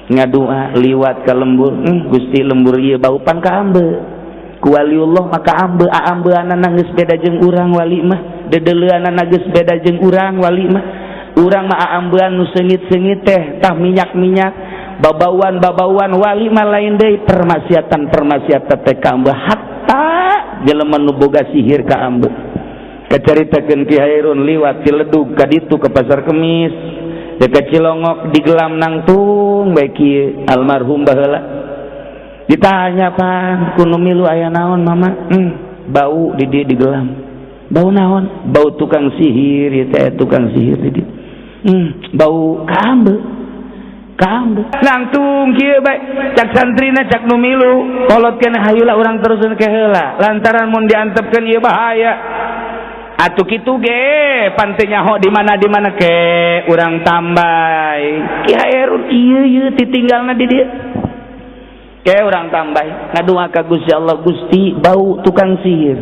Ngadua liwat ka lembur, Gusti, lembur ieu bau pan kaambe ku waliullah maka ambe aambeanana geus beda jeung urang. Wali mah dedeleuanana geus beda jeung urang. Wali mah, urang mah aambean nu seungit-seungit teh, tah minyak-minyak, babauan babauan. Wali mah lain deui, permaksiatan permaksiatan teh kaambe, hatta jelema nu boga sihir kaambe. Kacaritakeun Ki Hairun liwat ti Ledug ka ditu ke Pasar Kemis dekat Cilongok, digelam nangtung bae kieu almarhum baheula. Ditanya pan ku nu milu, "Aya naon, Mama?" Bau di dieu digelam." "Bau naon?" "Bau tukang sihir ieu teh, tukang sihir di dieu." Bau kaambe, kaambe nangtung kieu bae. Cak santrina, cak nu milu kolot keneh, "Hayulah urang teruseun ke heula, lantaran mun diantepkeun ieu bahaya atuh." Kitu ge pan teu nyaho di mana di mana ke urang tambay. Ki Hairun ieu ieu titinggalna di dieu ke urang tambay, ngadua ka Gusti Allah, "Gusti, bau tukang sihir,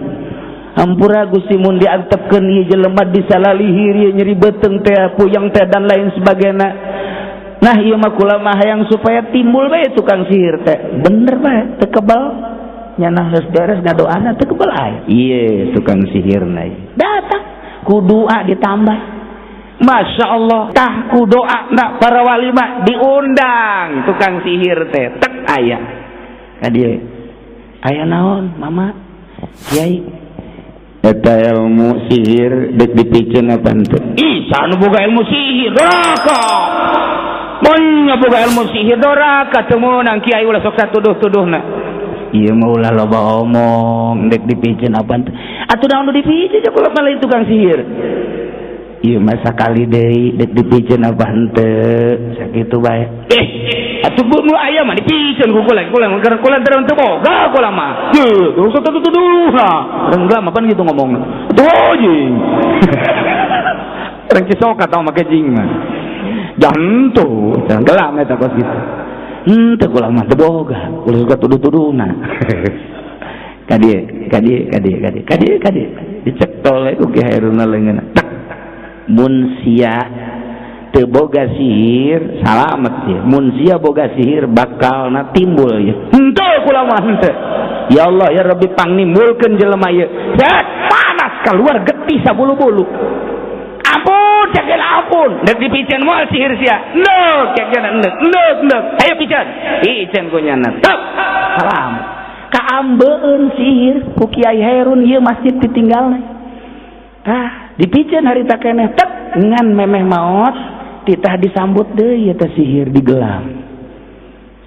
hampura Gusti, mun diantepkeun ieu jelema disalalihir ieu, nyeri beuteung teh, puyeng teh, dan lain sebagainya. Nah, ieu mah kula mah hayang supaya timbul bae tukang sihir teh." Bener bae, teu kebal nyana. Geus beres ngadoana, teu kebal aya ieu tukang sihirna datang ku doa ditambah. Masya Allah, tah ku doa nak para wali mah diundang tukang sihir teh, tek aya ka dieu. "Aya naon, Mama?" "Kiai, eta ilmu sihir dek dipiceun apa henteu?" "Ih, saha nu boga ilmu sihir? Doraka. Mun boga ilmu sihir doraka, teu meunang. Kiai ulah sok satuduh-tuduhna. Ieu mah ulah loba omong, dek dipiceun apa henteu?" "Atuh naon nu dipiceun? Kula mah lain tukang sihir. Ieu mah sakali deui, dek dipiceun apa henteu?" Sakitu bae. "Eh, atuh bu nu aya mah dipiceun ku kula. Kula mah kula teu teu boga, kula mah. Ye, terus tuduh nah." Urang gelam apa gitu ngomong. Tuh jing. Urang Cisoka tau make jing mah. Jantu, gelam eta kos gitu. "Henteu, kula mah teu boga. Ulah suka tuduh-tuduhna." Ka dieu, ka dieu, ka dieu, ka dieu, ka dieu, ka dieu. Dicekol ku Ki Hairuna leungeunna. Tek. Mun sia teu boga sihir, salamet ya. Mun sia boga sihir, bakalna timbul ya. "Henteu, kula mah henteu. Ya Allah, ya Rabbi, pangnimbulkeun jelema ieu." Set, panas keluar getih sabulu-bulu. "Ampun," cek, "ampun. Dek dipiceun moal sihir sia?" "Endek," cek cenah, "endek, endek, endek. Ayo piceun." Piceun ku nyana. Tek. Salam. Kaambeun sihir ku Kiai Herun, ieu masjid ditinggalna. Tah, dipiceun harita keneh, tek, ngan memeh maot titah disambut deui eta sihir digelam.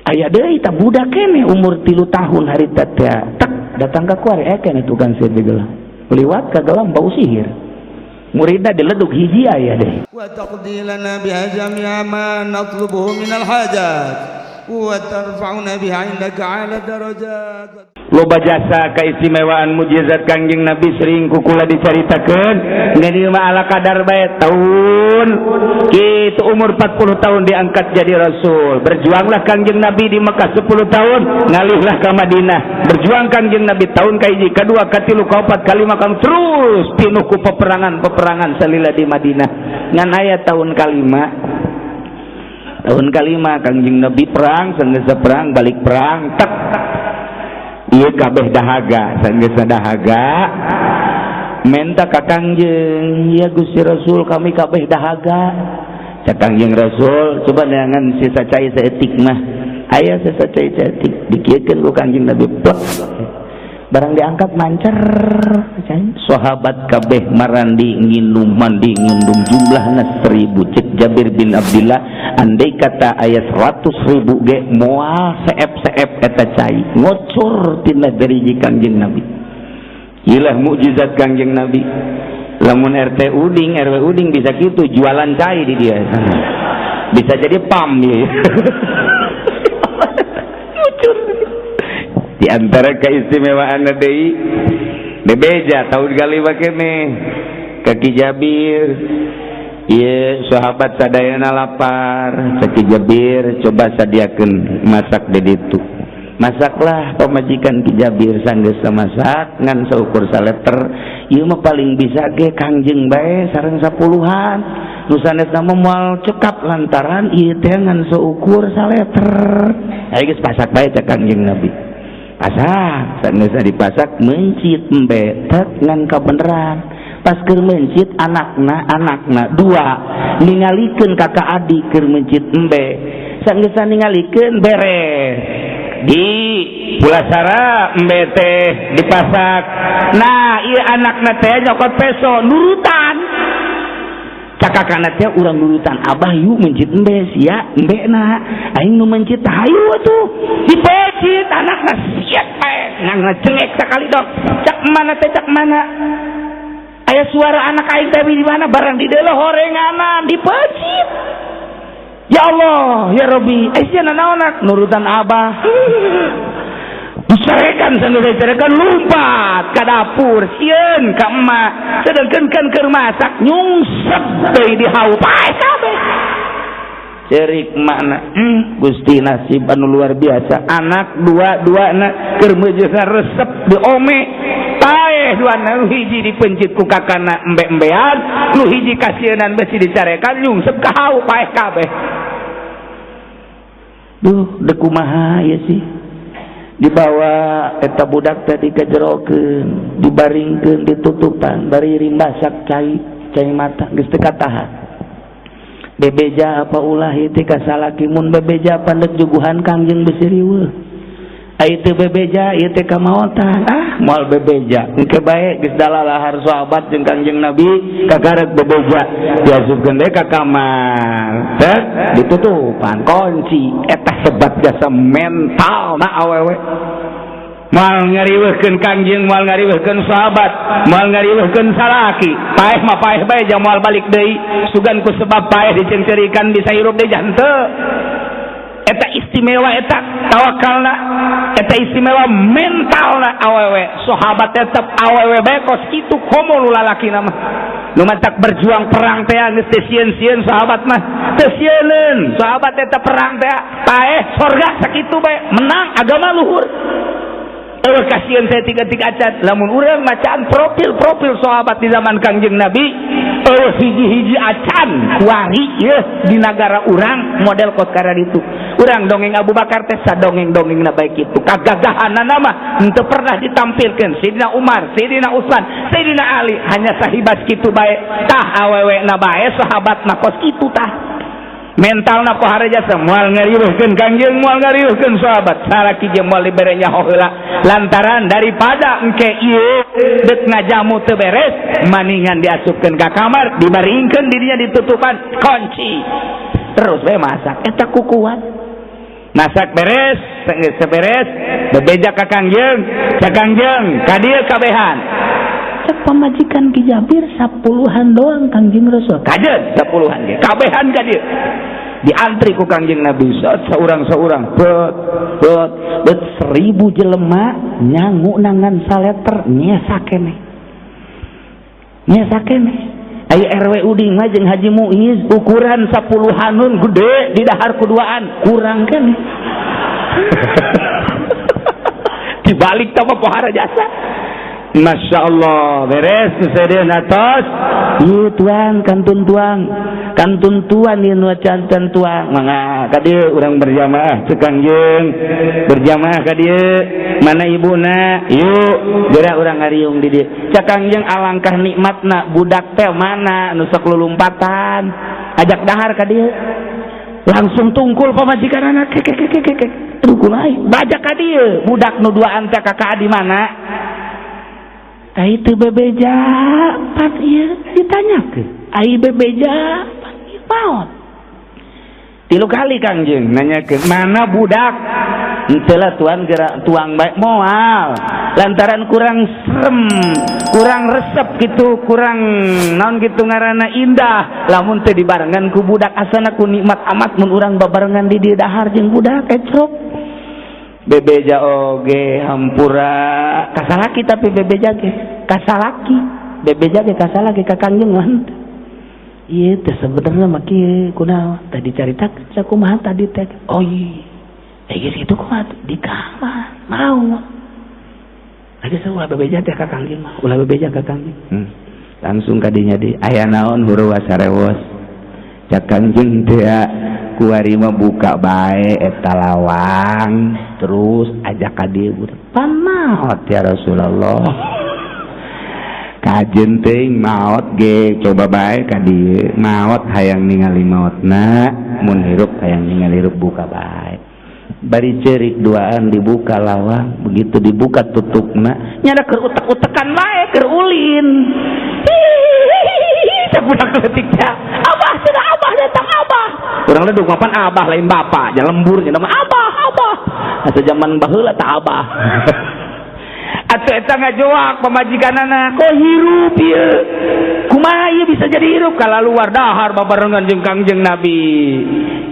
Aya deui tah budak keneh umur 3 tahun harita teh, tek datang ka kuari, eh keneh tukang sihir digelam. Liwat ka gelam bau sihir. Muridna diledug hiji aya deh. وتقضي لنا بها جميع ما نطلبه من الحاجات وترفعنا بها عندك على الدرجات. Loba jasa keistimewaan mujizat Kangjeng Nabi sering kukula dicaritakeun. Ngan ieu mah ala kadar bae. Tahun kitu umur 40 tahun diangkat jadi rasul. Berjuanglah Kangjeng Nabi di Mekah 10 tahun, ngalihlah ke Madinah. Berjuang Kangjeng Nabi tahun kahiji, kadua, katilu, kaopat, kalima, kang terus pinuh ku peperangan-peperangan salila di Madinah. Ngan aya tahun kalima, tahun kalima Kangjeng Nabi perang, sanggeus perang balik perang, tek, ieu kabeh dahaga. Sanggeus dahaga menta ka Kangjeng, "Ya Gusti Rasul, kami kabeh dahaga." Cak Kangjeng Rasul, "Coba neangan sisa cai saeutik mah." Aya sisa cai saeutik, dikieukeun ku Kangjeng Nabi, plek. Barang diangkat mancer cai. Sahabat kabeh marandi nginum, mandi nginum, jumlahna 1000. Cek Jabir bin Abdullah, andai kata aya 100.000 ge moal seep-seep eta cai, ngocor tina deriji Kangjeng Nabi. Ilah mukjizat Kangjeng Nabi. Lamun RT Uding, RW Uding bisa gitu jualan cai di dia, bisa jadi pam ya. Ngucur. Di antara keistimewaan deui, bebeja tahun kali keneh ka Ki Jabir. Ieu sahabat sadayana lapar. Cek Ki Jabir, "Coba sadiakeun masak di ditu." Masaklah pamajikan Ki Jabir. Sanggeus masak ngan saukur saleter. Ieu mah paling bisa ge Kangjeng bae sareng sapuluhan. Nu sanesna mah moal cekap lantaran ieu teh ngan seukur saleter. Aya geus pasak bae cek Kangjeng Nabi. Pasak, sanesna dipasak mencit embe tek ngan kabeneran. Pas keur mencit anakna, anakna dua ningalikeun kakak adik keur mencit embe. Sanggeus ningalikeun beres. Di Pulasara embe teh dipasak. Nah, ieu anakna teh nyokot peso nurutan. Cakakana teh urang nurutan abah yuk mencit embe sia embe na aing nu mencit hayu atuh dipecit anakna siap bae ngan ngecengek sakali dok cak mana teh cak mana aya suara anak aing teh di mana barang di deuleu horenganan dipecit. Ya Allah ya Rabbi, eh sia nanaonak nurutan abah. Dicarekan sambil dicarekan lompat ke dapur sieun ka emak sedangkan kan keur masak nyungsep deui di hau pae kabeh. Cerik makna Gusti nasib anu luar biasa anak dua-dua na keur meujeuna resep diome paeh dua nu hiji dipencit ku kakana embe-embean nu hiji kasieunan besi dicarekan nyungsep ka hau paeh kabeh. Duh deuk kumaha ieu sih dibawa eta budak tadi kejerokeun dibaringkeun ditutupan bari rimbasak cai cai mata geus teu katahan. Bebeja apa ulah ieu teh ka salaki mun bebeja pandek juguhan Kangjeng besi riweuh. Ai teu bebeja ieu teh kamaotan ah moal bebeja engke bae geus dalalahar sahabat jeung Kangjeng Nabi kagarek bebeja diasupkeun deui ka kamar teh ditutupan kunci. Eta hebat jasa mental na awewe moal ngariweuhkeun Kangjeng moal ngariweuhkeun sahabat moal ngariweuhkeun salaki paeh mah paeh bae jang moal balik deui sugan ku sebab paeh diceungceurikan bisa hirup deui henteu. Eta istimewa eta tawakalna eta istimewa mentalna awewe sahabat tetep awewe bae kos kitu komo nu lalakina mah nu matak berjuang perang teh geus teu sieun-sieun sahabat mah teu sieuneun sahabat eta perang teh paeh sorga sakitu bae menang agama luhur. Eueuh kasieun teh tiga-tiga acan lamun urang macaan profil-profil sahabat di zaman Kangjeng Nabi eueuh hiji-hiji acan kuari yeuh di nagara urang model kos kararitu. Urang dongeng Abu Bakar teh sadongeng-dongengna bae kitu kagagahanana mah henteu pernah ditampilkeun Sidina Umar, Sidina Utsman, Sidina Ali hanya sahibas kitu bae tah awewena bae sahabat mah kos kitu tah mentalna pohara jasa moal ngariweuhkeun Kangjeng moal ngariweuhkeun sahabat salaki jeung moal dibere nyaho heula lantaran daripada engke ieu deuk ngajamu teu beres maningan diasupkeun ka kamar dibaringkeun dirinya ditutupan kunci terus bae masak eta kukuat masak beres geus beres bebeja ka Kangjeng ka Kangjeng ka dieu kabehan cek pamajikan Ki Jabir 10-an doang Kangjeng Rasul kajeun 10-an ge kabehan ka dieu diantri ku Kangjeng Nabi seorang-seorang bet bet bet 1000 jelema nyangu nangan saleter nyesa keneh nyesa keneh. Ai RW Uding mah jeung Haji Muiz ukuran 10-anun gede di dahar kuduaan kurang keneh. Dibalik teh mah pohara jasa. Masya Allah beres sedeun atos ieu tuang kantun tuang kantun tuan ieu nu cantan tuang mangga ka dieu urang berjamaah cek Kangjeng berjamaah ka dieu mana ibuna yuk geura urang ngariung di dieu cek Kangjeng alangkah nikmatna budak teh mana nu sok lulumpatan ajak dahar ka dieu langsung tungkul pamajikanana kek kek kek kek tungkul aing bajak ka dieu budak nu duaan teh kakak di mana ai teu bebeja pan ieu ditanyakeun ai bebeja pan ieu maot 3 kali Kangjeng nanyakeun mana budak henteu lah tuan geura tuang bae moal lantaran kurang serem kurang resep gitu kurang naon gitu ngaranna indah lamun teu dibarengan ku budak asana ku nikmat amat mun urang babarengan di dieu dahar jeung budak ecrok bebeja oge hampura kasalaki tapi bebeja ge kasalaki bebeja ge kasalaki ka Kangjeng mah henteu ieu teh sebenarnya mah kieu kunaon tadi caritakeun sakumaha tadi teh oh iya geus kitu kumaha di kamar mau lagi ulah bebeja teh ka Kangjeng mah ulah bebeja ka Kangjeng langsung kadinya di aya naon huruwa sarewos. Cak Kangjeng teh kuari mah buka bae eta lawang terus ajak ka dieu pan maot ya Rasulullah. Kajen teuing maot ge coba bae ka dieu maot hayang ningali maotna mun hirup hayang ningali hirup buka bae. Bari ceurik duaan dibuka lawang, begitu dibuka tutupna nyada keur utek-utekan bae keur ulin. Budak leutik teh abah cenah abah datang abah. Urang leduk mapan abah lain bapak, nya lembur nya mah abah abah. Asa zaman baheula tah abah. Atuh eta ngajoak pamajikanana, kok hirup ieu? Kumaha ieu bisa jadi hirup kalaluar dahar babarengan jeung Kangjeng Nabi.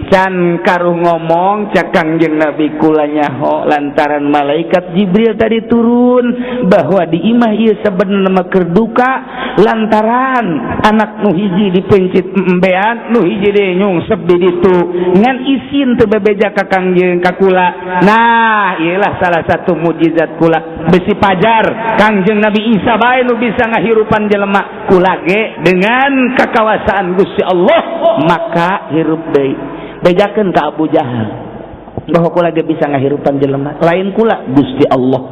Can karuh ngomong cak Kangjeng Nabi kula nyaho lantaran malaikat Jibril tadi turun bahwa di imah ieu sebenarnya mah keur duka lantaran anak nu hiji dipencit embean nu hiji deui nyungsep di ditu ngan isin teu bebeja ka Kangjeng ka kula. Nah, ieulah salah satu mukjizat kula besi pajar Kangjeng Nabi Isa bae nu bisa ngahirupan jelema kula ge dengan kakawasaan Gusti Allah maka hirup deui. Bejakeun ka Abu Jahal bahwa kula ge bisa ngahirupan jelema lain kula Gusti Allah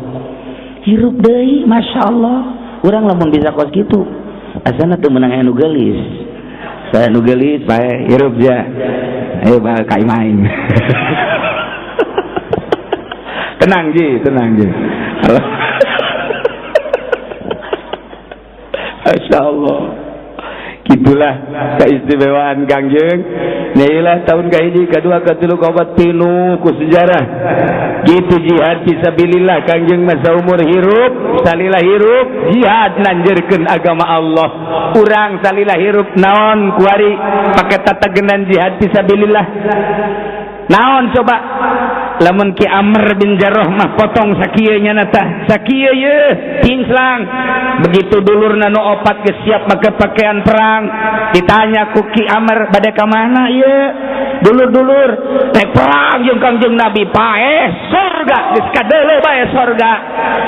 hirup deui. Masya Allah, urang lamun bisa kos kitu asana teu meunang anu geulis, saya nu geulis bae hirup ja ayo bae ka imah aing. Tenang ji, tenang ji. Masya Allah, gitulah keistimewaan Kangjeng. Nailah tahun kahiji, kedua, ketilu, kaopat, pinuh ku sejarah. Gitu jihad fisabilillah Kangjeng masa umur hirup, salila hirup jihad nanjerkeun agama Allah. Urang salila hirup naon kuari pake tatagenan jihad fisabilillah. Naon coba? Lamun Ki Amr bin Jarrah mah potong sakieu nya tah, sakieu ye tingslang. Begitu dulurna nu opat geus siap make pakaian perang, ditanya ku Ki Amr bade ka mana ieu? Dulur-dulur rek perang jeung Kangjeng Nabi paeh surga geus kadeuleu bae surga.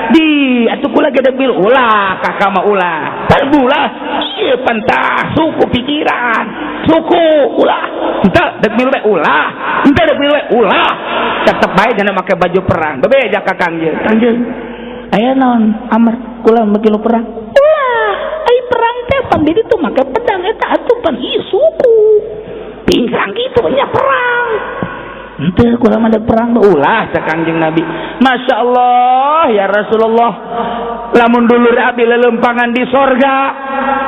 Di atuh kula gede bil ulah kakak mah ulah. Terbulah ieu pentah suku pikiran, suku ulah. Henteu dek milu bae ulah, henteu dek milu bae ulah. Tetep bae jangan make baju perang. Bebeja ka Kangjeng. Kangjeng, aya naon Amr kula make lu perang? Ulah, ai perang teh pan di ditu make pedang eta atuh pan ieu suku. Pingsang kitu nya perang. Henteu kula mah dek perang ulah cak Kangjeng Nabi. Masya Allah ya Rasulullah. Lamun dulur abi lelempangan di sorga,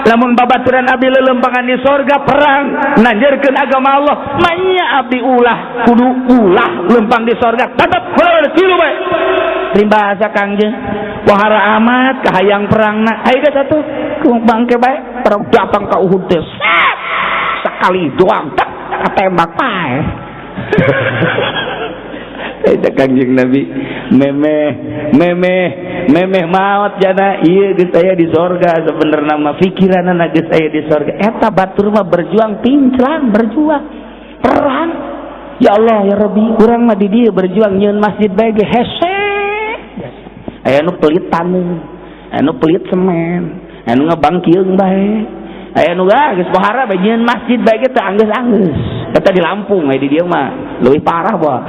lamun babaturan abi lelempangan di sorga perang nanjerkeun agama Allah, manya abdi ulah kudu ulah lempang di sorga tetep kula tilu bae. Rimbasa Kangjeng wahara amat kahayang perangna. Ayo geus atuh bangke bae perang datang ka Uhud teh sekali doang tak ketembak pae. Eta Kangjeng Nabi memeh memeh memeh maot jana ieu geus aya di sorga sebenarna mah pikiranna geus aya di sorga. Eta batur mah berjuang pinclang berjuang perang. Ya Allah ya Rabbi, urang mah di dieu berjuang nyieun masjid bae ge hese. Aya nu pelit taneuh, aya nu pelit semen, aya nu ngebangkieung bae, aya nu geus pohara bae nyieun masjid bae ge teu anggeus-anggeus. Eta di Lampung aya di dieu mah leuwih parah boh.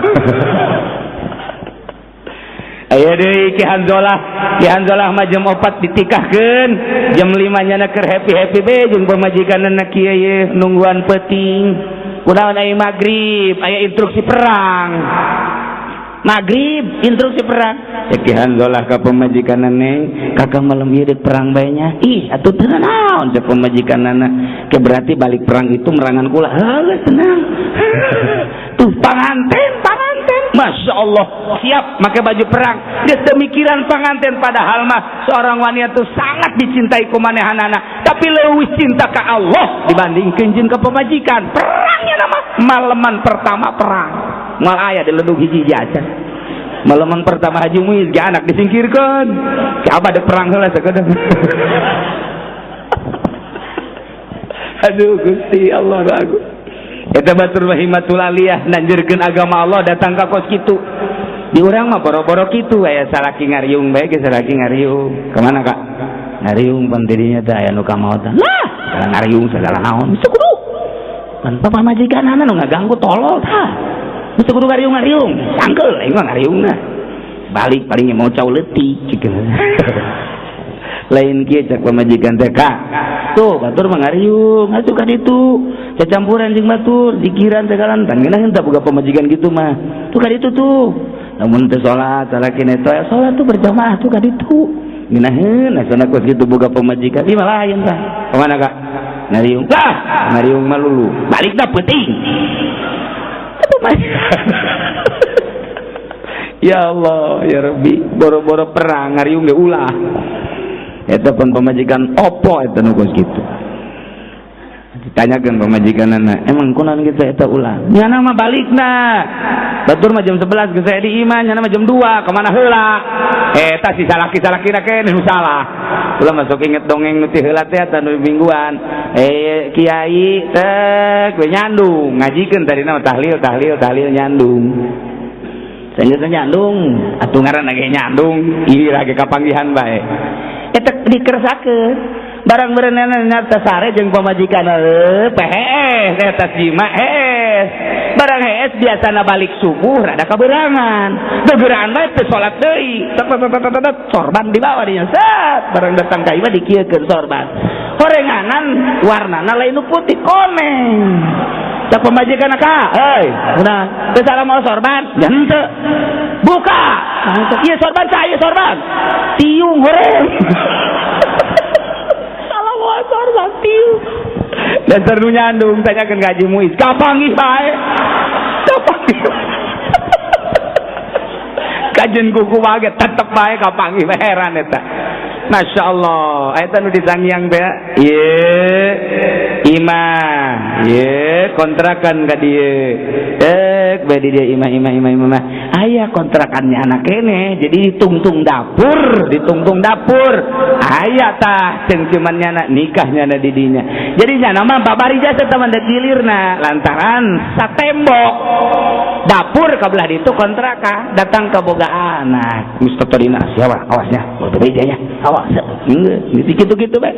Aya deui Ki Hanzolah, Ki Hanzolah mah jam 4 ditikahkeun, jam 5 nyana keur happy-happy be jeung pamajikanna kieu ye nungguan peuting. Kunaon aya magrib, aya instruksi perang. Magrib instruksi perang. Ya Ki Hanzolah ka pamajikanna, neng, kakak malam ieu deuk perang bae nya. Ih, atuh teu naon cek pamajikanna. Ke berarti balik perang itu merangan kula. Heuh, tenang. Tuh panganten, panganten. Masya Allah, siap pakai baju perang. Geus teu mikiran panganten, padahal mah seorang wanita tuh sangat dicintai ku manehanana, tapi leuwih cinta ka Allah dibandingkeun jeung ka pamajikan. Perangnya nama malaman pertama perang. Moal aya di ledug hiji acan. Malaman pertama Haji Muiz ge anak disingkirkeun. Ki abah dek perang heula sakedeung. Aduh Gusti Allah aku. Eta batur himatul aliyah nanjerkeun agama Allah datang ka kos kitu. Di urang mah boro-boro kitu aya salaki ngariung bae ge salaki ngariung. Ka mana Kak? Ngariung pan tidinya teh aya nu kamaotan. Lah, ngariung segala naon. Kudu. Pan pamajikanana nu ngaganggu tolol tah. Geus kudu ngariung-ngariung, sangkeul aing mah ngariungna. Balik palingnya mau cau leutik cik. Lain kieu cak pamajikan teh ka. Tuh batur mah ngariung, atuh ka ditu. Cacampuran jeung batur, zikiran segala tan ngeunaheun tah boga pamajikan kitu mah. Tuh ka ditu tuh. Lamun teu salat, salaki teh salat tuh berjamaah tuh ka ditu. Ngeunaheun asana kos kitu boga pamajikan, ieu mah lain tah. Kemana Kak? Ngariung. Lah, ngariung mah lulu. Balik dah peuting. Ya Allah, ya Rabbi, boro-boro perang ngariung ge ulah. Eta pun pamajikan opo eta nu kos kitu. Ditanyakeun pamajikanana, emang kunaon kitu eta ulah? Nyana mah balikna. Batur mah jam 11 geus aya di imah, nyana mah jam 2, kemana heula? Eta si salaki-salakina keneh nu salah. Ulah masuk inget dongeng nu ti heula teh eta nu mingguan. Kiai teh we nyandung, ngajikeun tadina mah tahlil tahlil tahlil nyandung. Sanyata nyandung, atuh ngaranna ge nyandung, ieu lagi kapanggihan bae. Eta dikeresakeun. Barang berenana nyata sare jeung pamajikan pehees eta jima hees. Barang hees biasana balik subuh rada kaberangan. Gegeraan bae teu salat deui. Sorban dibawa dinya set. Barang datang ka imah dikieukeun sorban. Horenganan warnana lain nu putih koneng. Cak pamajikan ka, heuy, udah teu salah mau sorban, ya henteu. Buka. Ieu sorban cah, ieu sorban. Tiung horeng. Salah mau sorban tiung. Dasar nu nyandung tanyakeun ka Haji Muiz, kapanggih bae. Kapanggih. Kajen kuku bae tetep bae kapanggih heran eta. Masya Allah, eta nu disangiang teh. Ieu imah, ieu kontrakan ka dieu. Bae di dieu imah imah imah imah. Aya kontrakannya anak kene, jadi ditungtung dapur, ditungtung dapur. Aya tah cengcuman nyana nikah nyana di dinya. Jadi nyana mah babari jasa teman dek gilirna lantaran satembok dapur ka belah ditu kontrakan datang ke boga anak. Mesti tadina siapa awasnya, berbeda nya. Awas, gitu-gitu bae.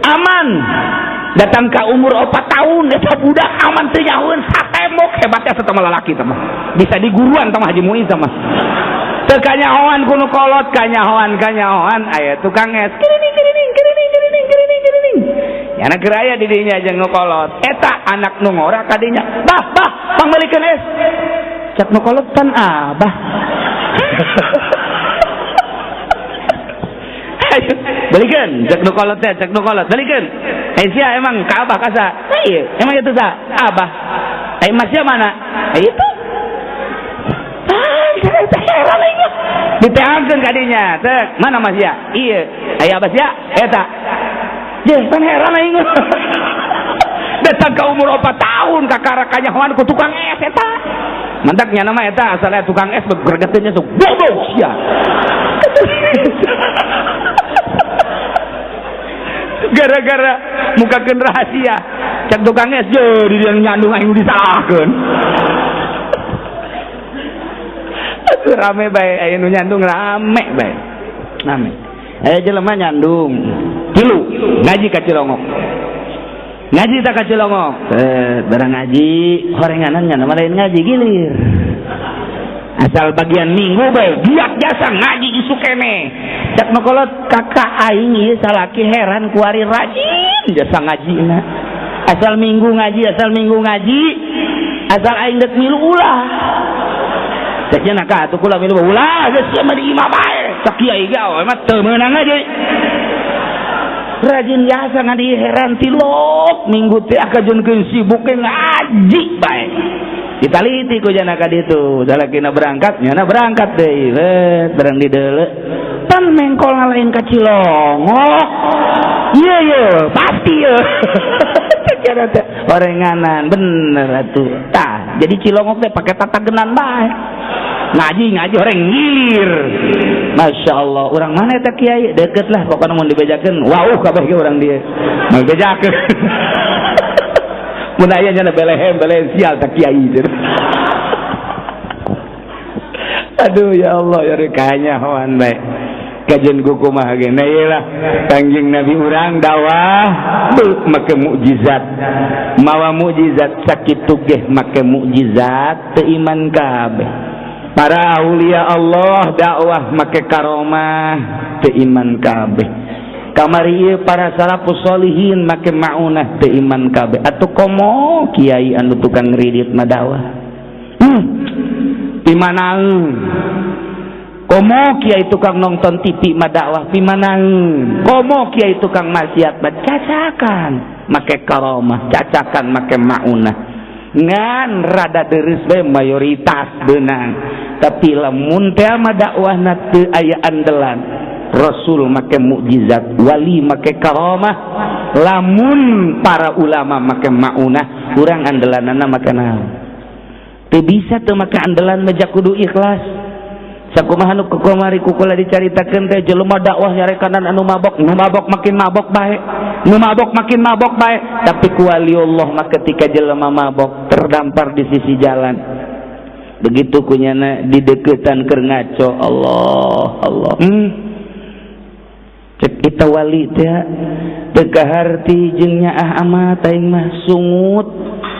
Aman. Datang ke umur 4 tahun eta budak aman teu nyahoeun satembok hebatnya satama lalaki tah mah. Bisa diguruan tah Haji Muiz tah mah. Teu kanyahoan ku nu kolot, kanyahoan kanyahoan aya tukang es. Kirining kirining kirining kirining kirining kirining. Nyana keur aya di dinya jeung nu kolot. Eta anak nu ngora ka dinya. Bah, bah, pangmeulikeun es. Cak nu kolot pan abah. Balikan, cek nu kolot teh, cek nu kolot, balikan. Sia emang ka abah kasa. Ieu, emang itu sa? Abah. Masya mana? Itu. Ah, heran aing mah. Diteangkeun ka dinya, cek, mana Masya? Ieu. Aya abah sia? Eta. Je, pan heran aing mah. Datang ka umur 4 tahun kakara kanyahoan ku tukang es eta. Mantak nya nama eta asalnya tukang es gregeteunnya sok bodoh sia. Gara-gara mukakeun rahasia cak tukang es je di dia nyandung aing disalahkeun. Atuh rame bae aya nu nyandung rame bae. Rame. Aya jelema nyandung tilu ngaji ka Cilongok. Ngaji tak ka Cilongok. Barang ngaji horenganan nya nama lain ngaji gilir. Asal bagian minggu bae giat jasa ngaji isuk keneh. Cak nu kolot kakak aing ieu salaki heran kuari rajin jasa ngajina. Asal minggu ngaji, asal minggu ngaji, asal aing deuk milu ulah. Cak nya ka atuh kula milu ulah geus sia mah di imah bae. Cak kiai ge mah teu meunang ngaji. Rajin jasa ngaji heran tilok minggu teh akajeunkeun sibuk ngaji bae. Ditaliti ku jana ka ditu, salakina berangkat, nyana berangkat deui, barang di deuleu. Pan mengkol ngalain ka Cilongok. Ieu ye, pasti ye. Cara teh orenganan bener atuh. Tah, jadi Cilongok teh pake tatagenan bae. Ngaji ngaji orang ngilir. Masya Allah, orang mana eta kiai? Deket lah pokoknya mun dibejakeun, wauh kabeh ge urang dieu. Mun bejakeun. Mun aya nya belehem belehem sial tak kiai. Aduh ya Allah ya kanyahoan bae. Kajen ku kumaha ge. Nah, ieu lah Kangjeng Nabi urang dakwah make mukjizat, mawa mukjizat sakitu ge make mukjizat teu iman kabeh. Para aulia Allah dakwah make karomah teu iman kabeh. Kamari ieu para salafus solihin make maunah teu iman kabeh. Atuh komo kiai anu tukang ngridit mah dakwah, pimanaeun. Komo kiai tukang nonton TV mah dakwah, pimanaeun. Komo kiai tukang maksiat mah, cacakan make karomah, cacakan make maunah, ngan rada deres bae mayoritas beunang. Tapi lamun teh mah dakwahna teu aya andelan Rasul make mukjizat, wali make karomah, lamun para ulama make maunah, urang andelanana make naon? Teu bisa teu make andelan mah, kudu ikhlas. Sakumaha nu kukamari ku kula dicaritakeun teh, jelema dakwah nyarekanan anu mabok, nu mabok makin mabok bae, nu mabok makin mabok bae. Tapi ku waliullah mah ketika jelema mabok terdampar di sisi jalan, begitu kunyana dideketan keur ngaco, "Allah, Allah." Cek kita wali teh, "Teu kaharti jeung nyaah amat aing mah." Sungut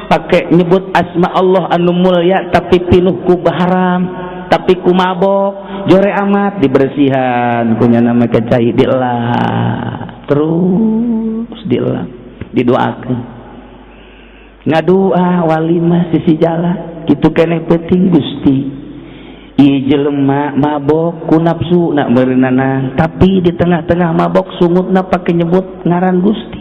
pake nyebut asma Allah anu mulia, tapi pinuh ku haram, tapi ku mabok, jore amat. Dibersihan kunyana make cai, dielap terus, dielap, didoakeun, ngadua wali mah sisi jalan kitu keneh penting. "Gusti, ieu jelema mabok ku nafsu nak meureunana, tapi di tengah-tengah mabok sungutna pake nyebut ngaran Gusti.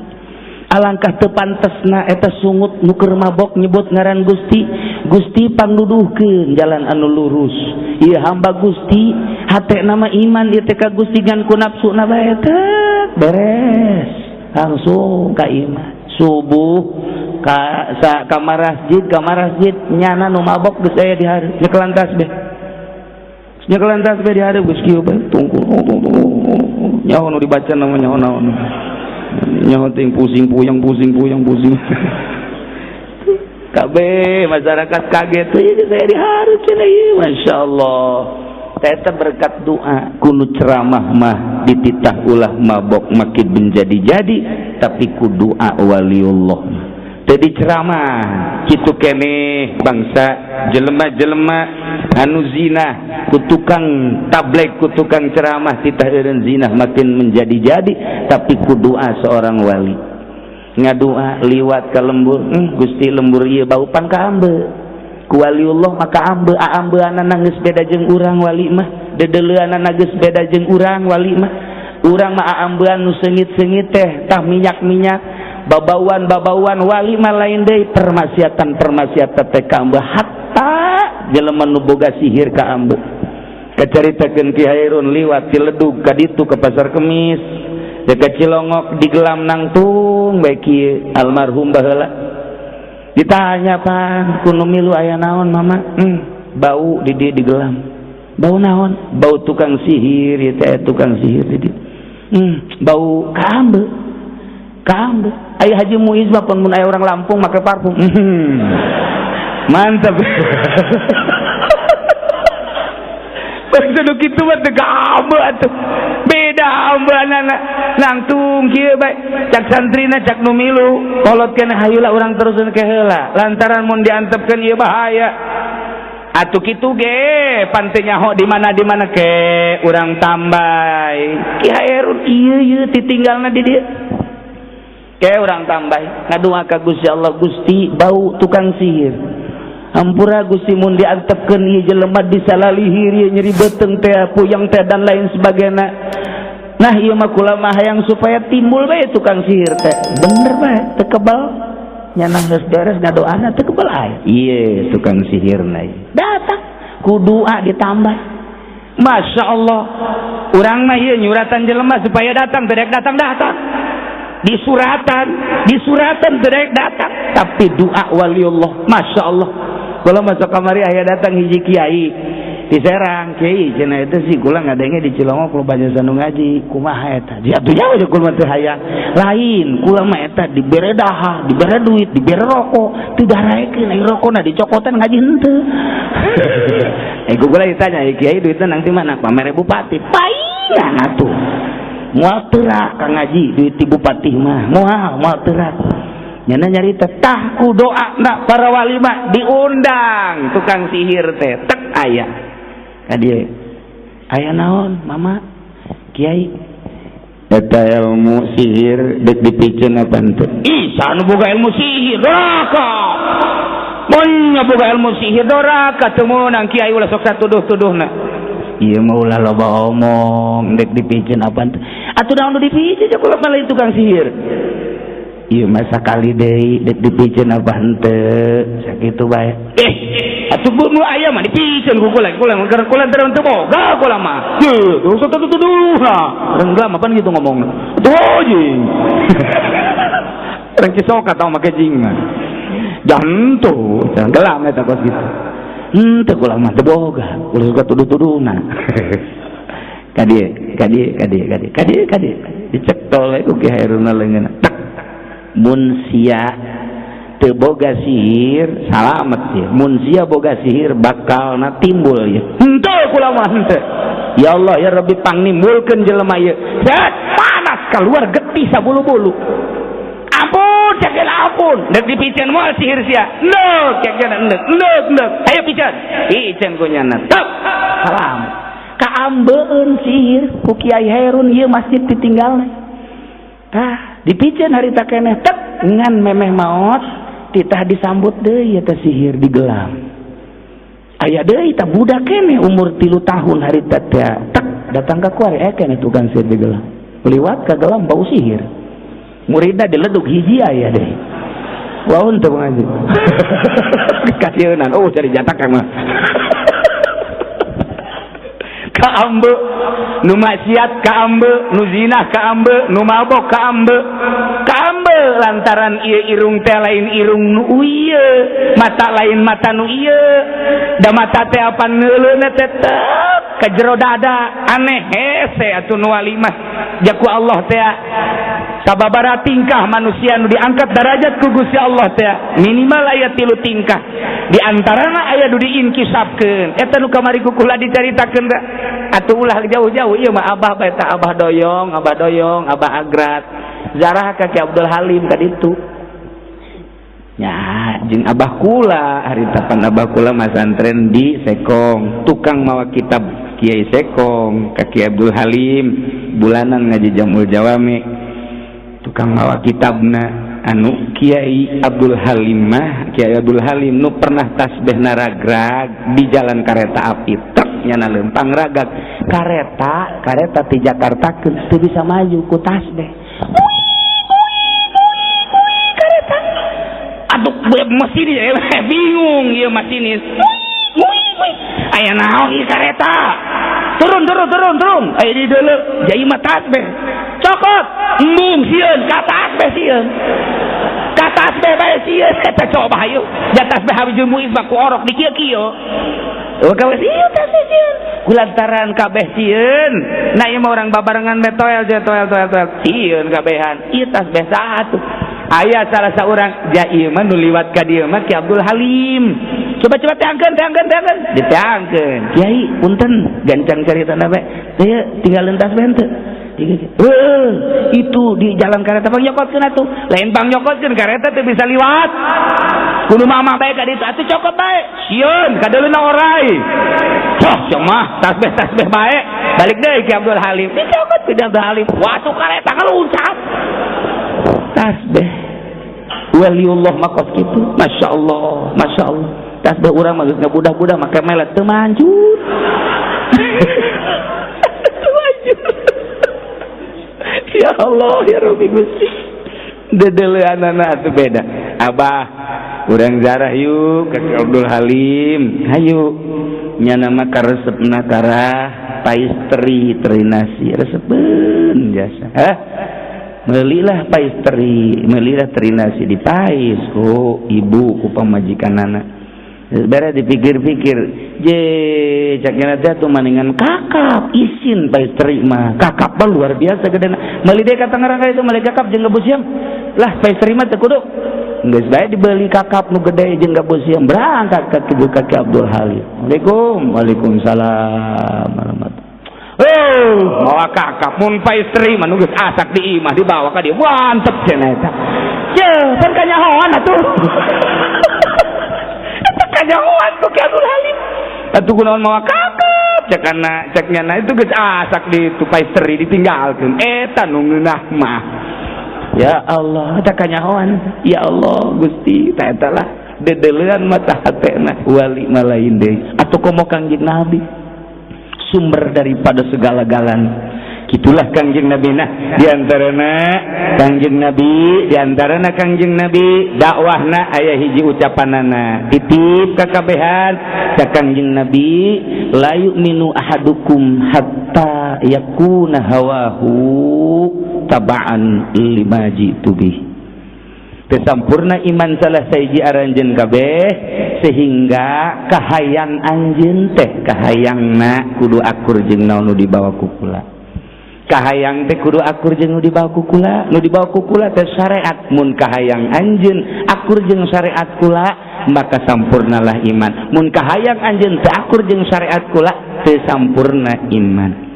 Alangkah teu pantesna eta sungut nu keur mabok nyebut ngaran Gusti. Gusti, pangnuduhkeun jalan anu lurus ieu hamba Gusti. Hate nama iman ieu teh ka Gusti, ngan ku nafsuna bae." Beres, langsung ka iman. Subuh ka sa kamar masjid, kamar masjid nyana nu mabok geus aya di hareup, nyekelan tasbih, nyekelan tasbih di hareup, geus kieu bae tungku nyaho nu dibaca nama, nyaho naon nyaho ting, pusing puyeng, pusing puyeng, pusing kabeh. Masyarakat kaget, ieu saya di hareup cenah ieu. Masya Allah, eta berkat doa. Ku nu ceramah mah dititah ulah mabok makin menjadi-jadi, tapi ku doa waliullah jadi ceramah kitu keneh. Bangsa jelema-jelema anu zina, ku tukang tabligh, ku tukang ceramah titah eureun zina makin menjadi-jadi, tapi ku doa seorang wali ngadua liwat ka lembur, "Gusti, lembur ieu baupan ka ambe." Ku waliullah maka ambe, aambeanana geus beda jeung urang wali mah, dedeleuanana geus beda jeung urang wali mah. Urang mah aambean nu seungit-seungit teh, tah minyak-minyak, babauan-babauan. Wali mah lain deui, permaksiatan-permaksiatan teh ka ambe, hatta jelema nu boga sihir ka ambe. Kacaritakeun Ki Hairun liwat Ciledug ka ditu ke Pasar Kemis dekat Cilongok, digelam nangtung bae kieu almarhum baheula. Ditanya, "Pan ku nu milu aya naon, Mama?" Bau di dieu digelam." "Bau naon?" "Bau tukang sihir ieu teh, tukang sihir di dieu. Bau ka ambe, ka ambe." Aya Haji Muiz mah pun mun aya orang Lampung make parfum. Mantap. Bangsa nu kitu mah teu kaambe atuh. Beda ambeanana. Nangtung kieu bae. Cak santrina, cak nu milu, kolot keneh, "Hayulah urang teruskeun ke heula." Lantaran mun diantepkeun ieu bahaya. Atuh kitu ge pan teu nyaho di mana di mana ke urang tambay. Ki Hairun ieu ieu titinggalna di dieu. Ke urang tambay ngadua ka Gusti Allah, "Gusti, bau tukang sihir. Hampura Gusti mun diantepkeun ieu jelema disalalihir ieu nyeri beuteung teh, puyeng teh, dan lain sebagainya. Nah, ieu mah kula mah hayang supaya timbul bae tukang sihir teh." Bener bae, teu kebal. Nyana geus beres ngadoana, teu kebal aya. Ieu tukang sihirna datang ku doa ditambah. Masya Allah, urang mah ieu nyuratan jelema supaya datang, teu datang datang. Disuratan, disuratan teu datang. Tapi doa waliullah, Masya Allah. Kalau masuk kamari aya datang hiji kiai di Serang, "Kiai," cenah, "itu sih kula ngadenge di Cilongok loba jasa nu ngaji, kumaha eta?" Dia atuh jauh kula mah teu hayang. "Lain, kula mah eta dibere dahar, dibere duit, dibere rokok, teu daraekeun, ai rokona dicokotan ngaji henteu." Eh, kula ditanya, "Kiai, duitna nang di mana?" "Pamere bupati." Paing. Uningan atuh. Moal terak ka ngaji duit ti bupati mah. Moal moal terak. Nyana nyarita tah ku doa na para wali mah diundang tukang sihir teh tek aya. Ka dieu. Aya naon mama? Kiai eta ilmu sihir dek dipiceun apa henteu? Ih, anu boga ilmu sihir doraka. Mun boga ilmu sihir doraka teu meunang kiai ulah sok satuduh-tuduhna. Ieu mah ulah loba omong dek dipiceun apa henteu? Atuh naon nu dipiceun kula mah lain tukang sihir. Ieu mah sakali deui dek dipiceun apa henteu? Sakitu bae. Eh, atuh nu aya mah dipiceun ku kula, kula kula teu boga kula mah. Heuh, sok tuduh-tuduhna. Urang gelam apaan gitu ngomongna. Tuh jing. Urang Cisoka tau make jing mah. Jantu, gelam eta kos kitu. Henteu kula mah teu boga, ulah suka tuduh-tuduhna. Ka dieu, ka dieu, ka dieu, ka dieu, ka dieu, ka dieu. Dicetol we ku Ki Hairuna leungeunna. Tek. Mun sia teu boga sihir, salamet sia. Mun sia boga sihir bakalna timbul ieu. Henteu kula mah henteu. Ya Allah ya Rabbi pangnimbulkeun jelema ieu. Set panas keluar getih sabulu-bulu. Ampun, cek ampun. Dek dipiceun moal sihir sia. Ndek, cek ndek, ndek, ndek. Ayo piceun. Piceun ku nyana. Tek. Salam. Kaambeun sihir ku Kiai Hairun ieu masjid ditinggalna. Tah, dipiceun harita keneh tek ngan memeh maot titah disambut deui eta sihir digelam. Aya deui tah budak keneh umur 3 tahun harita teh tek datang ka kuari aya keneh tukang sihir digelam. Liwat ka gelam bau sihir. Muridna dileduk hiji aya deui. Wah teu ngaji. Kasieunan, oh cari jatak mah. Kaambe nu maksiat kaambe nu zina kaambe nu mabok kaambe kaambe lantaran ieu irung teh lain irung nu ieu mata lain mata nu ieu da mata teh apan neuleuna teh ka jero dada aneh hese atuh nu wali mah jaku Allah teh sababaraha tingkah manusia nu diangkat derajat ku Gusti Allah teh minimal aya 3 tingkah di antarana aya nu diinkisabkeun eta nu kamari ku kula dicaritakeun teh atuh ulah jauh-jauh ieu mah abah bae tah abah doyong abah agrat zarah ka Ki Abdul Halim ka ditu nya jeung abah kula harita pan abah kula masantren di Sekong tukang mawa kitab Kiai Sekong ka Ki Abdul Halim bulanan ngaji Jamul Jawami tukang mawa kitabna anu Kiai Abdul Halim mah Kiai Abdul Halim nu pernah tasbih naragrag di jalan kereta api truk nyana lempang ragag kareta kareta ti Jakarta teu bisa maju ku tasbih kareta aduh masinis bingung ieu masinis aya naon ieu kareta turun turun turun turun aya di deuleu jai mah tasbih cokot embung sieun ka tasbih sieun ka tasbih bae sieun eta coba hayu ja tasbih habis muiz mah ku orok di kieu-kieu oh gawe sieun tasbih sieun kulantaran kabeh sieun nah ieu mah urang babarengan be toel je toel toel toel sieun kabehan ieu tasbih saha tuh aya salah saurang ja ieu mah nu liwat ka dieu mah Ki Abdul Halim coba-coba teangkeun teangkeun teangkeun diteangkeun kiai punten gancang caritana bae teh tinggal tasbih henteu itu di jalan kareta pang nyokotkeun atuh lain pang nyokotkeun kareta teu bisa liwat kudu mama bae ka ditu atuh cokot bae sieun kadeuleuna orai soh sia mah tasbih tasbih bae balik deui Ki Abdul Halim dicokot ku Abdul Halim watuh kareta ngaluncat tasbih waliullah mah kos kitu masyaallah masyaallah tasbih urang mah geus ngabudah-budah make melet teu manjur teu manjur. Ya Allah ya Rabbi Gusti dedeleanana atuh beda abah urang zarah yuk ka Abdul Halim hayu nyana mah karesepna karah pais teri teri nasi resepeun jasa hah melilah pais teri melilah teri nasi di pais ku ibu ku pamajikanana bere dipikir-pikir je cakna teh atuh maningan kakap isin pais teri mah kakap mah luar biasa gedena meuli deui ka Tangerang ka itu meuli kakap jeung gabus siam lah pais teri mah teu kudu geus bae dibeli kakap nu gede jeung gabus siam berangkat ka kitu ka Ki Abdul Halim. Waalaikum waalaikumsalam warahmatullahi. Oh, mawa kakap mun pa istri mah nu geus asak di imah dibawa ka dieu, mantep cenah eta. Ye, pan kanyahoan atuh. Eta kanyahoan ku Ki Abdul Halim. Atuh kunaon mawa kakap? Cek kana cek nyana itu geus asak di itu, pa istri ditinggalkeun. Eta nu ngeunah mah. Ya Allah, eta kanyahoan. Ya Allah, Gusti, ta eta lah dedelean mata hatena wali mah lain deui. Atuh komo Kangjeng Nabi, sumber daripada segala-galanya. Gitulah Kangjeng Nabi. Nah, diantarana Kangjeng Nabi, diantarana Kangjeng Nabi dakwahna aya hiji ucapanana titip kakabehan. Cak Kangjeng Nabi, "La yu'minu ahadukum hatta yakuna hawahu taba'an lima jitu bih." Teu sampurna iman salah sahiji aranjeun kabeh sehingga kahayang anjeun teh, kahayangna kudu akur jeung naon nu dibawa ku kula. Kahayang teh kudu akur jeung nu dibawa ku kula. Nu dibawa ku kula teh syariat. Mun kahayang anjeun akur jeung syariat kula, maka sampurnalah iman. Mun kahayang anjeun teu akur jeung syariat kula, teu sampurna iman.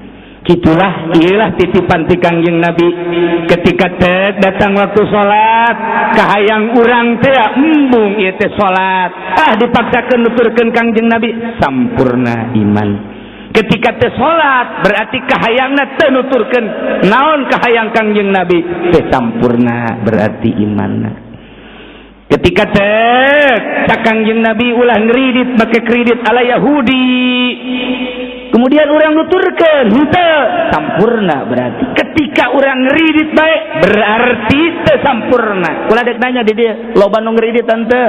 Gitulah, iyalah titipan ti Kangjeng Nabi. Ketika teh datang waktu salat, kahayang urang teh embung ieu teh salat, ah, dipaksakeun nuturkeun Kangjeng Nabi, sampurna iman. Ketika teh salat berarti kahayangna teu nuturkeun naon kahayang Kangjeng Nabi, teh sampurna berarti imanna. Ketika teh cak Kangjeng Nabi, ulah ngeridit make kredit ala Yahudi, kemudian orang nuturkan henteu, sampurna berarti. Ketika orang ngeridit baik berarti teu sampurna. Kula dek nanya di dia, loba nu ngeridit tante?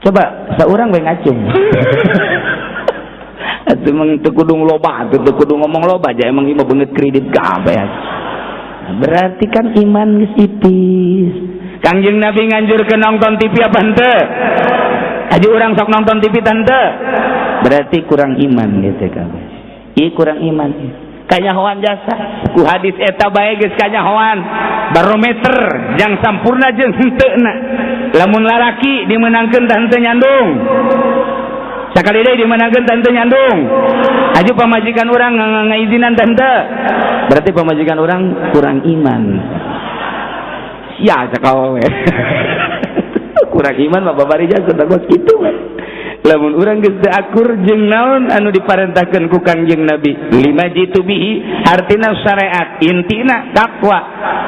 Coba seorang bae ngacung. Atuh emang teu kudu loba atuh, teu kudu ngomong loba aja. Emang ieu mah beungeut kredit kabeh, berarti kan iman geus ipis. Kangjeng Nabi nganjurkeun nonton TV apa henteu? Haji urang sok nonton TV tante, berarti kurang iman gitu kabeh. Ieu kurang iman, kanyahoan jasa ku hadis eta bae geus kanyahoan barometer yang sampurna jeung henteuna. Lamun lalaki dimenangkeun tah henteu nyandung, sakali deui dimenangkeun tah henteu nyandung. Aju pamajikan urang ngaizinan tah henteu, berarti pamajikan urang kurang iman. Ya cakap we kurang iman mah babari jasa kos kitu we. Lamun urang geus teu akur jeung naon anu diparentahkeun ku Kangjeng Nabi, lima jitu bihi artina syariat, intina takwa,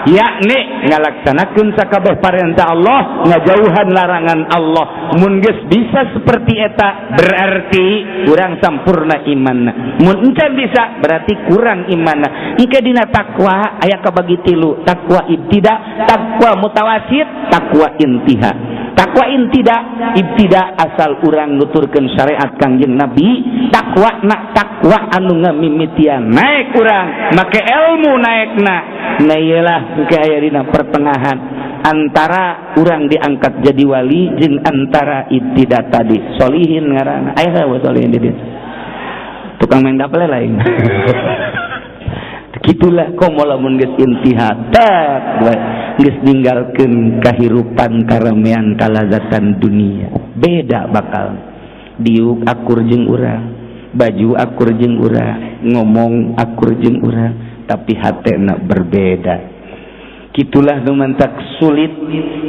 yakni ngalaksanakeun sakabeh parentah Allah, ngajauhan larangan Allah. Mun geus bisa seperti eta berarti urang sampurna imanna. Mun encan bisa berarti kurang imanna. Engke dina takwa aya kabagi tilu: takwa ibtida, takwa mutawasit, takwa intiha. Takwa intida ibtida asal urang nuturkeun syariat Kangjeng Nabi, takwa nak takwa anu ngamimitian naik urang make ilmu naikna. Nah, iyalah engke aya dina pertengahan antara urang diangkat jadi wali jeung antara ibtida tadi, solihin ngaranna. Aya we solihin di dieu, tukang main dapel lain. Gitulah komo lamun geus intiha tek geus ninggalkeun kahirupan, karamean, kalazatan dunia, beda bakal. Diuk akur jeung urang, baju akur jeung urang, ngomong akur jeung urang, tapi hatena berbeda. Gitulah nu mantak sulit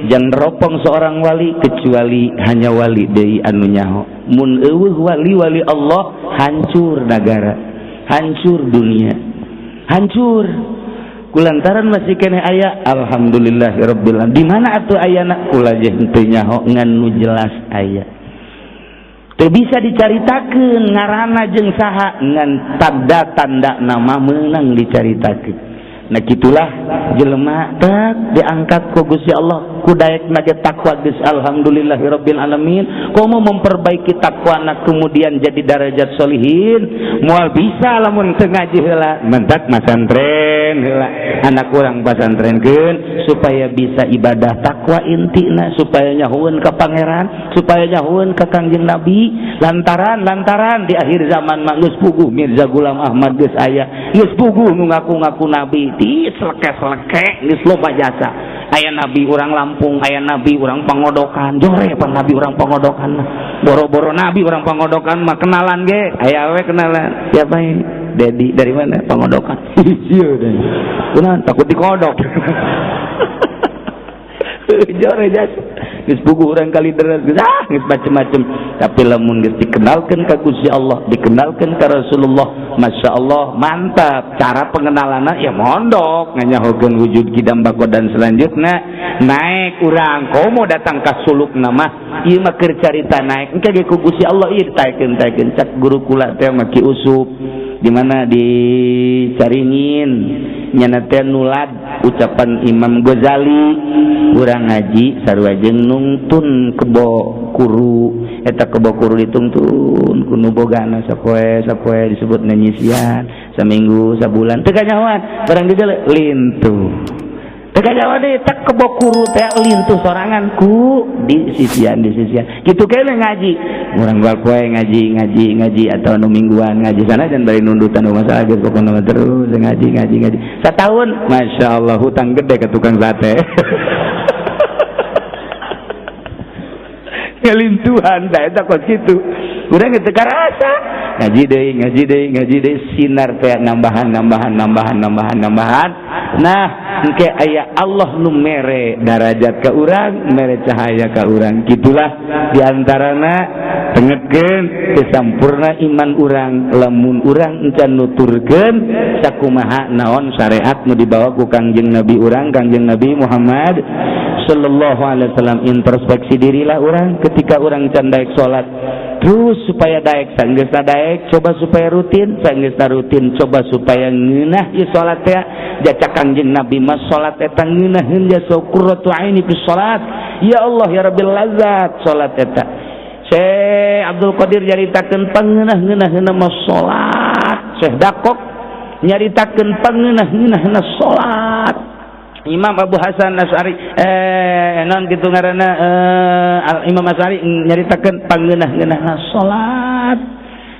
jangan ropong seorang wali, kecuali hanya wali deui anu nyaho. Mun eueuh wali-wali Allah, hancur negara, hancur dunia, hancur. Kulantaran masih keneh aya, alhamdulillahirabbil alamin. Di mana atuh ayana? Kula je henteu nyaho, ngan nu jelas aya. Teu bisa dicaritakeun ngaranna jeung saha, ngan tanda-tanda nama meunang dicaritakeun. Nah, gitulah jelema tak diangkat ku Gusti Allah, ku daek ge takwa geus alhamdulillahirabbil alamin. Komo memperbaiki takwana kemudian jadi darajat solihin, moal bisa lamun teu ngaji heula. Mentak masantren heula, anak urang pasantrenkeun supaya bisa ibadah takwa intina, supaya nyahueun ka pangeran, supaya nyahueun ka Kangjeng Nabi. Lantaran lantaran di akhir zaman mah geus puguh Mirza Ghulam Ahmad geus aya, geus puguh nu ngaku-ngaku nabi di seleke-seleke, geus loba jasa. Aya nabi urang Lampung, aya nabi urang Pangodokan, jore pan nabi urang Pangodokan. Boro-boro nabi urang Pangodokan mah kenalan ge, aya we kenalan. Siapa ini? Dedi dari mana? Pangodokan. Iya deh. Kunaon takut dikodok. Jore jasa. Geus puguh urang Kalideres, geus ah geus macem-macem. Tapi lamun geus dikenalkeun ka Gusti Allah, dikenalkeun ka Rasulullah, Masya Allah, mantap. Cara pengenalanna ya mondok, nganyahokeun wujud kidam bako dan selanjutnya naik urang komo datang ka suluk nama ieu mah keur carita naik engke ge ku Gusti Allah ieu ditaekeun-taekeun. Cak guru kula teh mah Ki Usup di mana di Caringin nyana teh nulad ucapan Imam Ghazali, urang ngaji sarua jeung nungtun kebo kuru. Eta kebo kuru ditungtun ku nu bogana sapoe sapoe, disebut nyisian saminggu sabulan teu kanyahoan, barang di lintuh teu kanyahoan deui. Tak kebo kuru teh lintuh sorangan ku di sisian, di sisian kitu kene ngaji urang bal poe ngaji ngaji ngaji atau nu mingguan ngaji sana dan bari nundutan masalah geus pokona terus ngaji ngaji ngaji setahun, Masya Allah, hutang gede ke tukang sate ngelintuhan. Tah eta kos kitu urang teu karasa ngaji deui, ngaji deui, ngaji deui, sinar teh nambahan nambahan nambahan nambahan nambahan. Nah, engke aya Allah nu mere darajat ka urang, mere cahaya ka urang. Gitulah diantarana tengetkeun kesampurna iman urang lamun urang encan nuturkeun sakumaha naon syariat nu dibawa ku Kangjeng Nabi urang, Kangjeng Nabi Muhammad sallallahu alaihi wasallam. Introspeksi dirilah urang ketika urang can daek salat, terus supaya daek, sanggeusna daek coba supaya rutin, sanggeusna rutin coba supaya ngeunah ieu salat teh. Jacak Kangjeng Nabi mah salat eta ngeunaheun jasa qurratu aini fi salat. Ya Allah ya Rabbil lazat salat eta. Syekh Abdul Qadir nyaritakeun pangeunah-ngeunaheunna mah salat. Syekh Dakok nyaritakeun pangeunah-ngeunaheunna salat. Imam Abu Hasan Asy'ari non kitu ngaranna Imam Asy'ari nyaritakeun pangeunah-ngeunaheunna salat.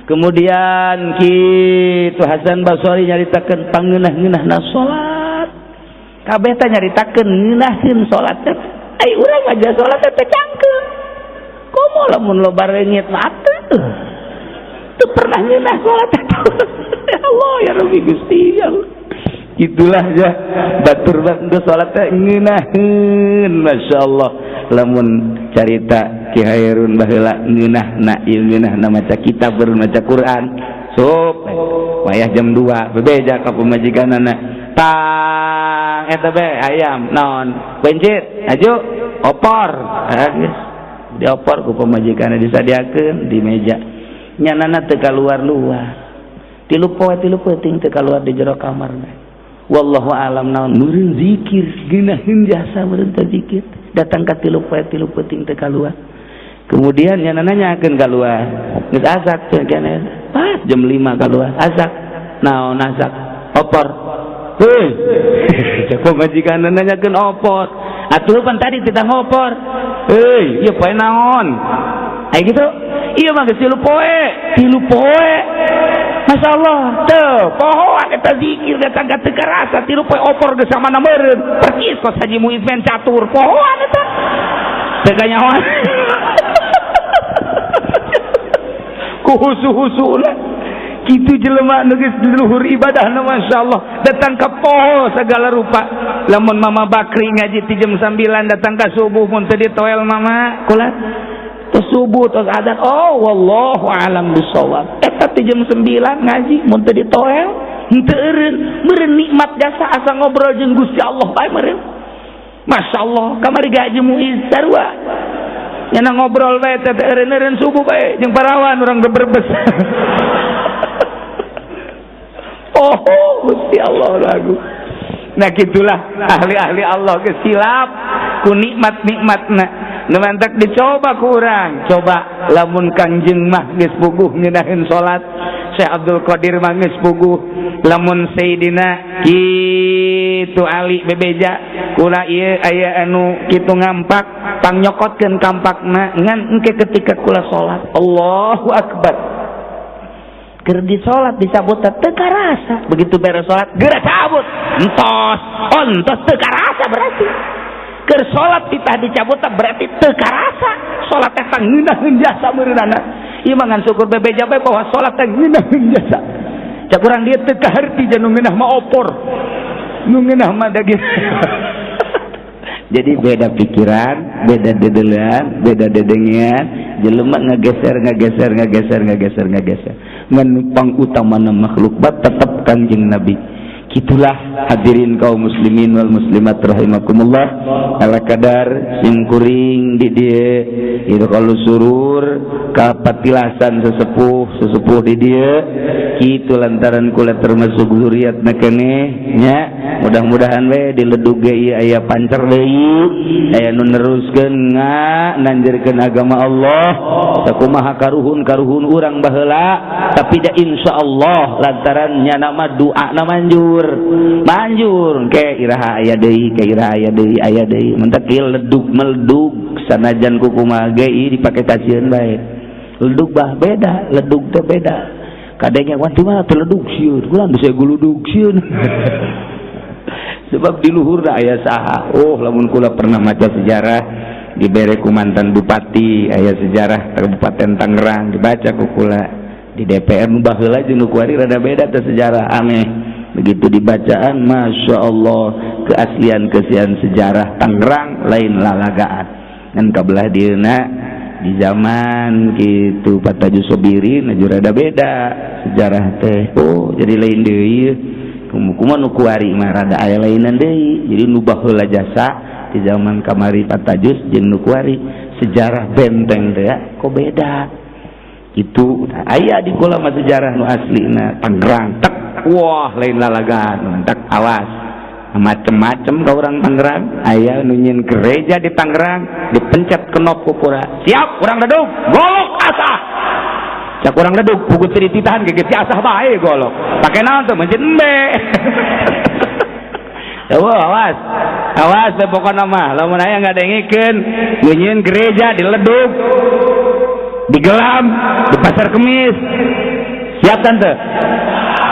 Kemudian kitu Hasan Basri nyaritakeun pangeunah-ngeunaheunna salat. Kabeh teh nyaritakeun ngeunaheun salat teh. Ai urang aja salat teh cangkeung. Komo lamun loba reungit mah atuh. Teu pernah ngeunah salat teh. Ya Allah ya Rabbi Gusti ya Allah. Itulah ya batur geus salat teh ngeunaheun, masyaallah. Lamun carita Ki Hairun baheula ngeunahna ieu ngeunahna maca kitab, maca Quran sup wayah jam 2 bebeja ka pamajikanana, tang eta be ayam naon pencit aju opor geus diopor ku pamajikanna, disadiakeun di meja, nyanana teu kaluar-luar tilu poe tilu peuting teu kaluar di jero kamarna. Wallahu alam naon meureun zikir geunaheun jasa meureun teh zikir datang ka tilu poe tilu peuting teu kaluar. Kemudian nya nanyakeun kaluar geus asak teh keneh pas jam 5 kaluar asak naon asak opor. Heuy cek pamajikan nanyakeun opor atuh pan tadi titah ngopor. Heuy ieu poe naon ai kitu ieu mah geus tilu poe tilu poe. Masya Allah, tuh, pohoan eta zikir datang ka teu karasa tilu poe opor geus samana meureun. Percis kos Haji Muiz main catur, pohoan eta. Teu kanyahoan. Ku husu-husuna. Kitu jelema nu geus luhur ibadahna, Masya Allah, datang ka poho segala rupa. Lamun Mama Bakri ngaji ti jam 9 datang ka subuh mun teu ditoel mama kula. Terus subuh terus adzan, oh wallahu alam bisawab. Eta ti jam 9 ngaji mun teu ditoel henteu eureun, meureun nikmat jasa asa ngobrol jeung Gusti Allah bae meureun. Masya Allah, kamari gaji Muiz sarua. Nyana ngobrol bae teh eureun-eureun subuh bae jeung parawan urang berbes. Oh, Gusti Allah lagu. Nah gitulah ahli-ahli Allah geus silap ku nikmat-nikmatna. Nu mantak dicoba ku urang. Coba lamun Kangjeng mah geus puguh ngeunaheun salat, Syekh Abdul Qadir mah geus puguh, lamun Sayyidina kitu Ali bebeja kula ieu aya anu kitu ngampak pangnyokokeun kampakna ngan engke ketika kula salat Allahu Akbar. Keur di salat disabut teu karasa, begitu beres salat geura cabut entos, oh entos teu karasa berarti. Keur salat titah dicabut berarti teu karasa salat teh ngeunaheun jasa meureunana. Ieu mah ngan syukur bebeja bae bahwa salat teh ngeunaheun jasa. Cak urang dieu teu kaharti jeung nu ngeunah mah opor. Nu ngeunah mah daging. Jadi beda pikiran, beda dedelean, beda dedengean, jelema ngageser ngageser ngageser ngageser ngageser. Ngan pang utamana makhluk bat tetep Kanjeng Nabi. Itulah hadirin kaum muslimin wal muslimat rahimakumullah. Ala kadar simkuring di dieu itu kalau surur kapatilasan sesepuh sesepuh di dieu kitu lantaran kula termasuk zuriat keneh nya. Mudah-mudahan we diledug ge ieu aya pancer deui aya nu neruskeun nanjirkeun agama Allah sakumaha karuhun-karuhun urang baheula tapi da insyaallah lantaran nya nama doana manjur manjur ke iraha aya deui ke iraha aya deui aya deui mentakil ledug meledug sanajan kukumaha ge dipake kasieun bae ledug bah beda ledug teh beda kadangnya wan di mana teh ledug sieun kula bisa guludug sieun sebab di luhur aya saha. Oh lamun kula pernah maca sejarah dibere ku mantan bupati aya sejarah Kabupaten Tangerang dibaca ku kula di DPR nu baheula jeung nu kuari rada beda teh sejarah aneh. Begitu dibacaan Masya Allah keaslian keaslian sejarah Tangerang lain lalagaan ngan kabelah dieuna di zaman kitu Pataju Sobirin aju rada beda sejarah teh. Oh jadi lain deui kumaha nu kuari mah rada aya lainan deui. Jadi nu baheula jasa di zaman kamari Patajus jeung nu kuari sejarah benteng teh kok beda itu aya di kula mah sejarah nu aslina Tangerang tek wah lain lalagaan tak awas macem-macem ka urang Tangerang aya nu nyieun gereja di Tangerang dipencet kenop ku kura siap urang ledug golok asah cak urang ledug pugut teu dititahan ge geus asah bae golok pake naon tuh mencet embe. Wah, awas awas teh pokona mah lamun aya ngadengikeun nu nyieun gereja di ledug digelam di Pasar Kemis siap tante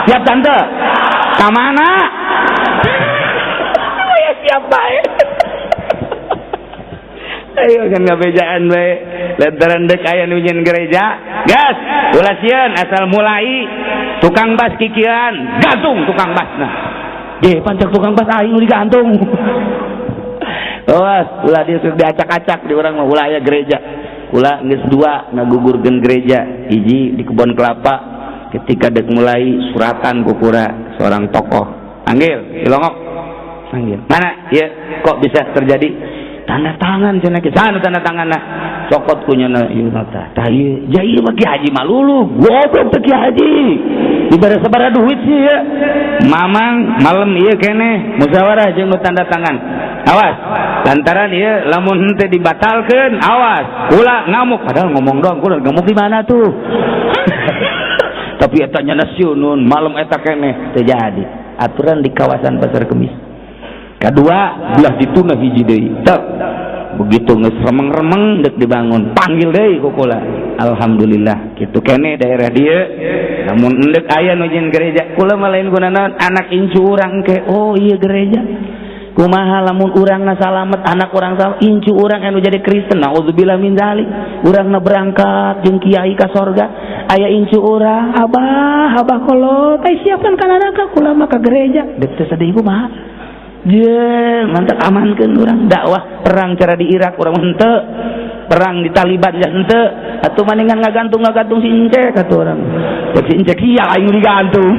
siap tante ka mana ya siap bae ayo kan ngabejaan bae lantaran dek aya nu nyieun gereja gas ulah sieun asal mulai tukang bas kikian gantung tukang basna ge pancak tukang bas aing nu digantung. Awas ulah dia diacak-acak di urang mah ulah aya gereja ulah geus dua ngagugurkeun gereja hiji di kebon kelapa ketika dek mulai suratan kukura seorang tokoh panggil cilongok panggil mana ya kok bisa terjadi tanda tangan cenah ke sana tanda tanganna cokot ku nyana ieu nota tah ieu ja ieu mah Ki Haji malulu goblok teh Ki Haji dibere sabaraha duit sih ya mamang malam ieu keneh musyawarah jeung nu tanda tangan awas lantaran ieu lamun henteu dibatalkeun awas kula ngamuk padahal ngomong doang kula ngamuk di mana tuh. Tapi eta nyana siunun malam eta keneh teu jadi aturan di kawasan Pasar Kemis. Kedua belah dituna hiji deui tek begitu geus remeng-remeng deuk dibangun panggil deui ku kula alhamdulillah kitu keneh daerah dieu lamun endek aya nu nyieun gereja kula mah lain gunana anak incu urang ke oh iya gereja kumaha lamun urangna salamet anak urang salamet incu urang anu jadi Kristen naudzubillah min dzalik urangna berangkat jeung kiai ka sorga aya incu urang abah abah kolot ai siapkan ka neraka kula mah ka gereja deuk teh sedih kumaha je mantap amankeun urang dakwah perang cara di Irak urang henteu perang di Taliban ya henteu atuh maningan ngagantung si Incek atuh urang si Incek sia aing digantung.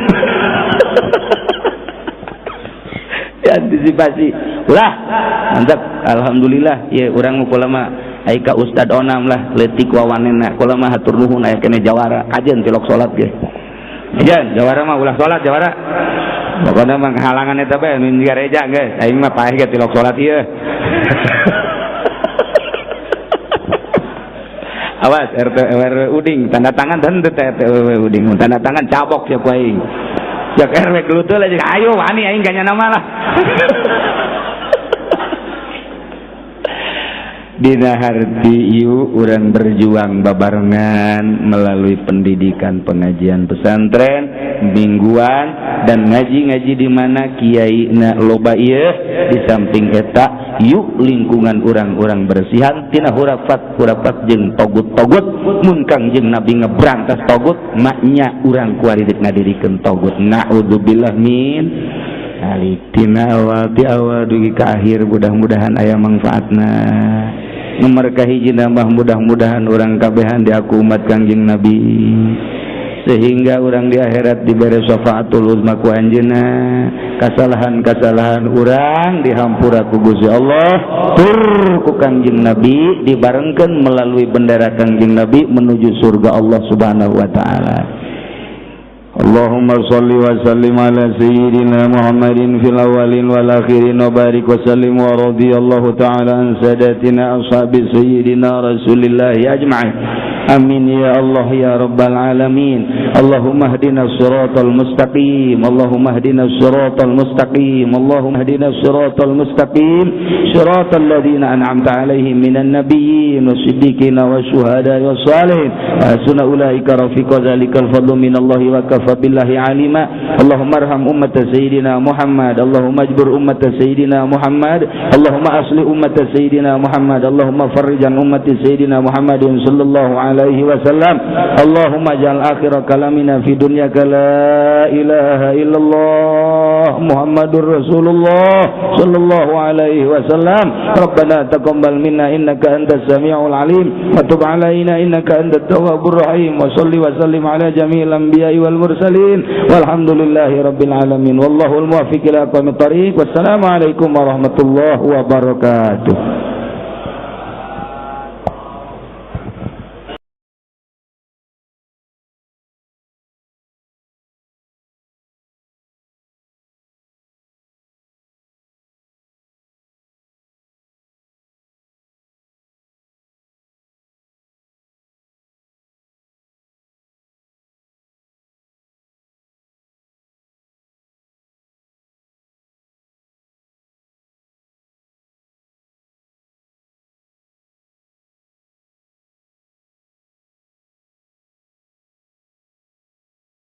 Antisipasi ulah mantap alhamdulillah ya urang kula mah ai ka Ustad Onam lah leutik wawanena kula mah hatur nuhun aya keneh jawara kajen tilok salat ge kajen jawara mah ulah salat jawara pokona mah halangan eta bae nu gereja geus aing mah paeh ge tilok salat ieu. Awas RT RW Uding tanda tangan henteu teh RT RW Uding tanda tangan cabok ya ku aing. Jak RW gelutul aja ayo wani aing ganya nama lah. Dina harti yuk urang berjuang babarengan melalui pendidikan, pengajian, pesantren mingguan, dan ngaji-ngaji di mana kiai na loba ieu. Di samping eta, yuk lingkungan urang-urang bersihan tina hurafat hurafat jeung togut-togut. Mun Kangjeng Nabi ngeberantas togut, maknya urang kuari rek ngadirikeun togut, naudzubillah min dzalik. Tina awal, ti awal dugi ka akhir, mudah-mudahan aya manfaatna. Nomor kahiji nambah, mudah-mudahan urang kabehan diaku umat Kangjeng Nabi, sehingga urang di akhirat diberi syafaatul uzma ku anjeunna, kasalahan-kasalahan urang dihampura ku Gusti Allah tur ku Kangjeng Nabi, dibarengkeun melalui bendera Kangjeng Nabi menuju surga Allah Subhanahu wa taala. اللهم صل وسلم على سيدنا محمد في الأولين والآخرين وبارك وسلم ورضي الله تعالى عن ساداتنا أصحاب سيدنا رسول الله أجمعين. آمين يا الله يا رب العالمين. اللهم اهدنا الصراط المستقيم، اللهم اهدنا الصراط المستقيم، اللهم اهدنا الصراط المستقيم، صراط الذين أنعمت عليهم من النبيين والصديقين والشهداء والصالحين، وحسن أولئك رفيقا. ذلك الفضل من الله وكفى بالله عليما. اللهم ارحم أمة سيدنا محمد، اللهم اجبر أمة سيدنا محمد، اللهم أصلح أمة سيدنا محمد، اللهم فرج عن أمة سيدنا محمد صلى الله عليه وسلم. اللهم اجعل آخر كلامنا في دنياك لا إله إلا الله محمد رسول الله صلى الله عليه وسلم. ربنا تقبل منا إنك أنت السميع العليم وتب علينا إنك أنت التواب الرحيم، وصل وسلم على جميع الأنبياء والمرسلين، والحمد لله رب العالمين، والله الموفق إلى أقوم الطريق. والسلام عليكم ورحمة الله وبركاته.